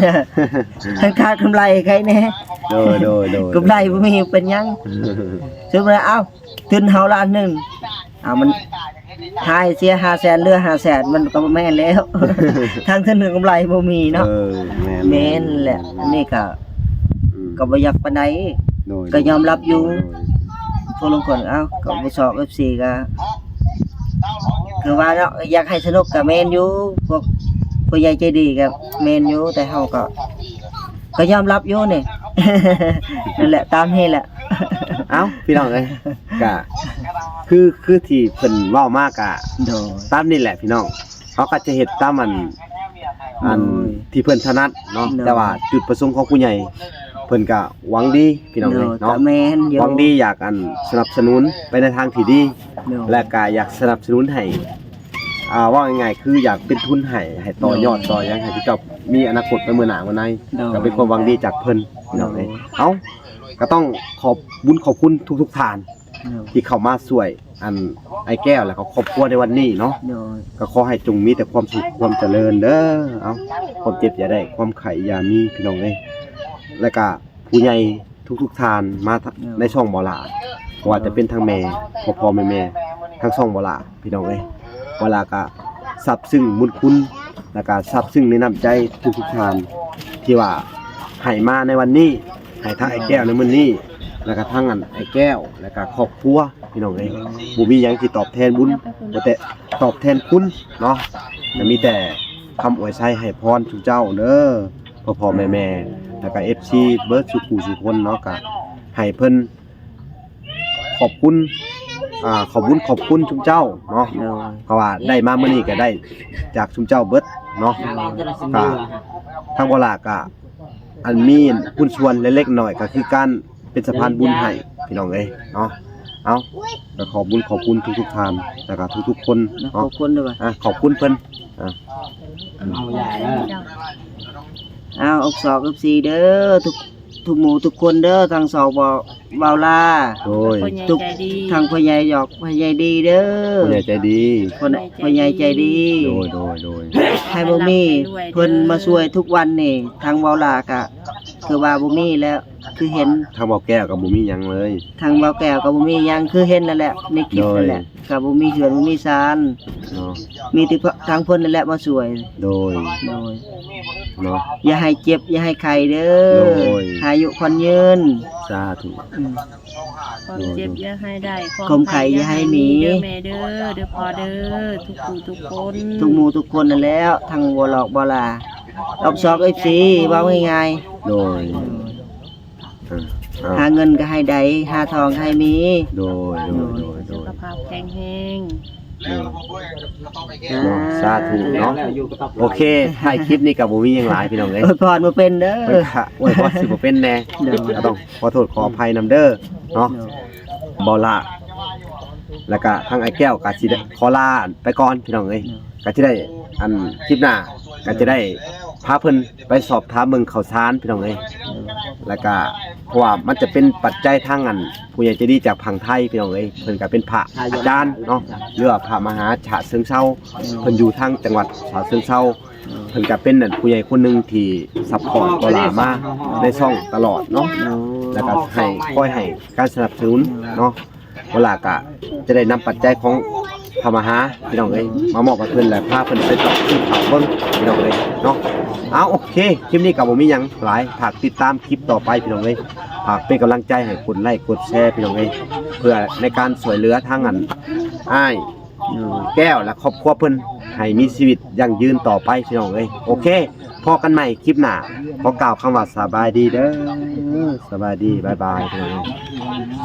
ຄັນຂາດກຳໄລໃຄແດ່ ໂດຍໆໆ ກຳໄລບໍ່ມີເປັນຫຍັງ ສົມມຸດວ່າ ເອົ້າ ທຶນເຮົາລ້ານໜຶ່ງ ເອົາ ມັນຫາຍເສຍຫ້າແສນ ເຫຼືອຫ້າແສນ ມັນກໍບໍ່ແມ່ນແລ້ວ ທັງທຶນທັງກຳໄລບໍ່ມີເນາະ ເອີ ແມ່ນ ແມ່ນແຫຼະ ອັນນີ້ກໍ ອືມ ກໍບໍ່ຢາກປານໃດ ໂດຍ ກໍຍອມຮັບຢູ່ ໂດຍ ພວກລາງຄົນ ເອົ້າ ກໍບໍ່ຊອກ ເອັຟຊີ ກໍ ຄືວ່າເນາະ ຢາກໃຫ້ສະໜຸກກໍແມ່ນຢູ່ ພວກຜູ້ໃຫຍ່ໃຈດີກໍແມ່ນຢູ່ ແຕ່ເຮົາກໍ ກໍຍອມຮັບຢູ່ນີ້ ນັ້ນແຫຼະ ຕາມນີ້ແຫຼະ ເອົ້າ ພີ່ນ້ອງເອີຍ ກະ ຄື ຄືທີ່ເພິ່ນເວົ້າມາກະ ໂດຍ ຕາມນີ້ແຫຼະພີ່ນ້ອງ ເຮົາກໍຈະເຮັດຕາມອັນ ອັນ ໂດຍ ທີ່ເພິ່ນຖະໜັດເນາະ ໂດຍ ແຕ່ວ່າຈຸດປະສົງຂອງຜູ້ໃຫຍ່ ເພິ່ນກະຫວັງດີພີ່ນ້ອງເອີຍ ໂດຍ ເນາະ ກະແມ່ນຢູ່ ຫວັງດີຢາກ ອັນ ສະໜັບສະໜູນໄປໃນທາງທີ່ດີ ໂດຍ ແລະກະຢາກສະໜັບສະໜູນໃຫ້ ອ່າ ເວົ້າງ່າຍໆ ຄືຢາກເປັນທຶນໃຫ້ ໃຫ້ຕໍ່ຍອດ ໂດຍ ຕໍ່ຫຍັງ ໃຫ້ເຈົ້າມີອະນາຄົດໄປເມືອໜ້າເມືອໃນ ໂດຍ ກໍເປັນຄວາມຫວັງດີຈາກເພິ່ນ ໂດຍ ພີ່ນ້ອງເອີຍ ເອົ້າ ກໍຕ້ອງຂອບບຸນຂອບຄຸນທຸກໆທ່ານ ໂດຍ ທີ່ເຂົ້າມາຊ່ວຍອັນອ້າຍແກ້ວ ແລະກໍຄອບຄົວໃນວັນນີ້ເນາະ ໂດຍ ກໍຂໍໃຫ້ຈົ່ງມີແຕ່ຄວາມສຸກຄວາມຈະເລີນເດີ. ເອົາ ຄວາມເຈັບຢ່າໄດ້ ຄວາມໄຂ້ຢ່າມີ ພີ່ນ້ອງເອີຍ ແລະກະຜູ້ໃຫຍ່ທຸກໆທ່ານມາ ໂດຍ ໃນຊ່ອງບໍ່ຫຼ້າ ບໍ່ວ່າຈະເປັນທັງແມ່ ພໍ່ໆແມ່ໆ ທັງຊ່ອງບໍ່ຫຼ້າ ພີ່ນ້ອງເອີຍ ບໍ່ຫຼ້າກະຊາບຊຶ້ງບຸນຄຸນ ແລະກະຊາບຊຶ້ງໃນນ້ຳໃຈທຸກໆທ່ານ ທີ່ວ່າໃຫ້ມາໃນວັນນີ້ ໃຫ້ທັງອ້າຍແກ້ວໃນມື້ນີ້ ແລະກະທັງອັນອ້າຍແກ້ວ ແລະກະຄອບຄົວ ພີ່ນ້ອງເອີຍ ບໍ່ມີຫຍັງທີ່ຕອບແທນບຸນ ບໍ່ແຕ່ຕອບແທນຄຸນເນາະ ກະມີແຕ່ຄຳອວຍໄຊໃຫ້ພອນຊຸມເຈົ້າເດີ ພໍ່ໆແມ່ໆ ແລະກະເອັຟຊີເບິດສູ່ຜູ້ສູ່ຄົນເນາະ ກະໃຫ້ເພິ່ນ ຂອບຄຸນ ອ່າ ຂອບບຸນຂອບຄຸນຊຸມເຈົ້າເນາະ ໂດຍ ເພາະວ່າໄດ້ມາມື້ນີ້ກໍໄດ້ຈາກຊຸມເຈົ້າເບິດເນາະ ໂດຍ ກະທາງບໍ່ຫຼ້າກະອັນມີຫຸ້ນສ່ວນເລັກໆນ້ອຍໆ ກໍຄືການເປັນສະພານບຸນໃຫ້ ພີ່ນ້ອງເອີຍເນາະ. ເອົາ ກໍຂອບບຸນຂອບຄຸນທຸກໆທ່ານ ແລະກະທຸກໆຄົນເນາະ ຂອບຄຸນເດີ ອ່າ ຂອບຄຸນເພິ່ນ ອ່າ ເອົາ ອອກສອກ ເອັຟຊີເດີ ທຸກ ທຸກໝູ່ທຸກຄົນເດີ ທັງສອງ ເວົ້າ ເວົ້າລາ ໂດຍ ທຸກ ທັງພໍ່ໃຫຍ່ຍອກ ພໍ່ໃຫຍ່ດີເດີ ພໍ່ໃຫຍ່ໃຈດີ ພໍ່ ພໍ່ໃຫຍ່ໃຈດີ ໂດຍ ໂດຍ ໂດຍ ໃຫ້ບໍ່ມີເພິ່ນມາຊ່ວຍທຸກວັນນີ້ ທັງເວົ້າລາກະຄືວ່າບໍ່ມີແລ້ວ ຄືເຫັນ ທາງເວົ້າແກ້ວກໍບໍ່ມີຫຍັງເລີຍ ທາງເວົ້າແກ້ວກໍບໍ່ມີຫຍັງ ຄືເຫັນນັ້ນແຫຼະ ໃນຄລິບນັ້ນແຫຼະ ໂດຍ ກໍບໍ່ມີເຮືອນບໍ່ມີຊານເນາະ ມີແຕ່ທາງເພິ່ນນັ້ນແຫຼະມາຊ່ວຍ ໂດຍ ໂດຍ ເນາະ ຢ່າໃຫ້ເຈັບຢ່າໃຫ້ໄຂ້ເດີ ໂດຍ ໃຫ້ອາຍຸຂວັນຍືນ ສາທຸ ອືມ ຄວາມເຈັບຢ່າໃຫ້ໄດ້ ຄວາມໄຂ້ຢ່າໃຫ້ມີ ເດີແມ່ເດີ ເດີພໍ່ເດີ ທຸກຜູ້ທຸກຄົນ ທຸກໝູ່ທຸກຄົນນັ້ນແຫຼະ ທັງບໍ່ຫຼອກບໍ່ລາ ອອກສອກ ເອັຟຊີ ເວົ້າງ່າຍໆ ໂດຍ ເອີ ເອົາ ຫາເງິນກໍໃຫ້ໄດ້ ຫາທອງກໍໃຫ້ມີ ໂດຍ ໂດຍ ໂດຍ ໂດຍ ສຸຂະພາບແຂງແຮງ ໂດຍ ເນາະ ສາທຸເນາະ ໂອເຄ ທ້າຍຄລິບນີ້ກໍບໍ່ມີຫຍັງຫຼາຍ ພີ່ນ້ອງເອີຍ ອວຍພອນບໍ່ເປັນເດີ ເພິ່ນກະອວຍພອນຊິບໍ່ເປັນແດ່ ໂດຍ ກໍຕ້ອງຂໍໂທດຂໍອະໄພນຳເດີເນາະ ໂດຍ ເບົາຫຼ້າ ແລ້ວກະທາງອ້າຍແກ້ວກະຊິໄດ້ຂໍລາໄປກ່ອນ ພີ່ນ້ອງເອີຍ ໂດຍ ກະຊິໄດ້ ອັນ ຄລິບໜ້າກະຈະໄດ້ພາເພິ່ນໄປສອບຖາມເບິ່ງເຂົ້າສານ ພີ່ນ້ອງເອີຍ ໂດຍ ແລ້ວກະ ເພາະວ່າມັນຈະເປັນປັດໄຈທາງ ອັນ ຜູ້ໃຫຍ່ໃຈດີຈາກຝັ່ງໄທ ພີ່ນ້ອງເອີຍ ເພິ່ນກະເປັນພະອາຈານເນາະ ຫຼືວ່າພະມະຫາຊາດເຊີງເຊົາ ໂດຍ ເພິ່ນຢູ່ທາງຈັງຫວັດຊາດເຊີງເຊົາ ໂດຍ ເພິ່ນກະເປັນ ອັນ ຜູ້ໃຫຍ່ຄົນໜຶ່ງທີ່ຊັບພອດເບົາຫຼ້າມາໃນຊ່ອງຕະຫຼອດເນາະ ໂດຍ ແລ້ວກະໃຫ້ ຄອຍໃຫ້ການສະໜັບສະໜູນເນາະ ເບົາຫຼ້າກະຈະໄດ້ນຳປັດໄຈຂອງພະມະຫາ ພີ່ນ້ອງເອີຍ ມາມອບໃຫ້ເພິ່ນ ແລະ ພາເພິ່ນໄປຕອບຄຳຖາມເບິ່ງ ພີ່ນ້ອງເອີຍເນາະ. ເອົາ ໂອເຄ ຄລິບນີ້ກໍບໍ່ມີຫຍັງຫຼາຍ ຝາກຕິດຕາມຄລິບຕໍ່ໄປ ພີ່ນ້ອງເອີຍ ຝາກເປັນກຳລັງໃຈໃຫ້ກົດໄລ້ກົດແຊ ພີ່ນ້ອງເອີຍ ເພື່ອໃນການຊ່ວຍເຫຼືອທາງ ອັນ ອ້າຍແກ້ວ ແລະ ຄອບຄົວເພິ່ນ ໃຫ້ມີຊີວິດຢັ້ງຢືນຕໍ່ໄປ ພີ່ນ້ອງເອີຍ. ໂອເຄ ພໍ້ກັນໃໝ່ຄລິບໜ້າ ຂໍກ່າວຄຳວ່າສະບາຍດີເດີ ສະບາຍດີ ບາຍບາຍ ພີ່ນ້ອງເອີຍ.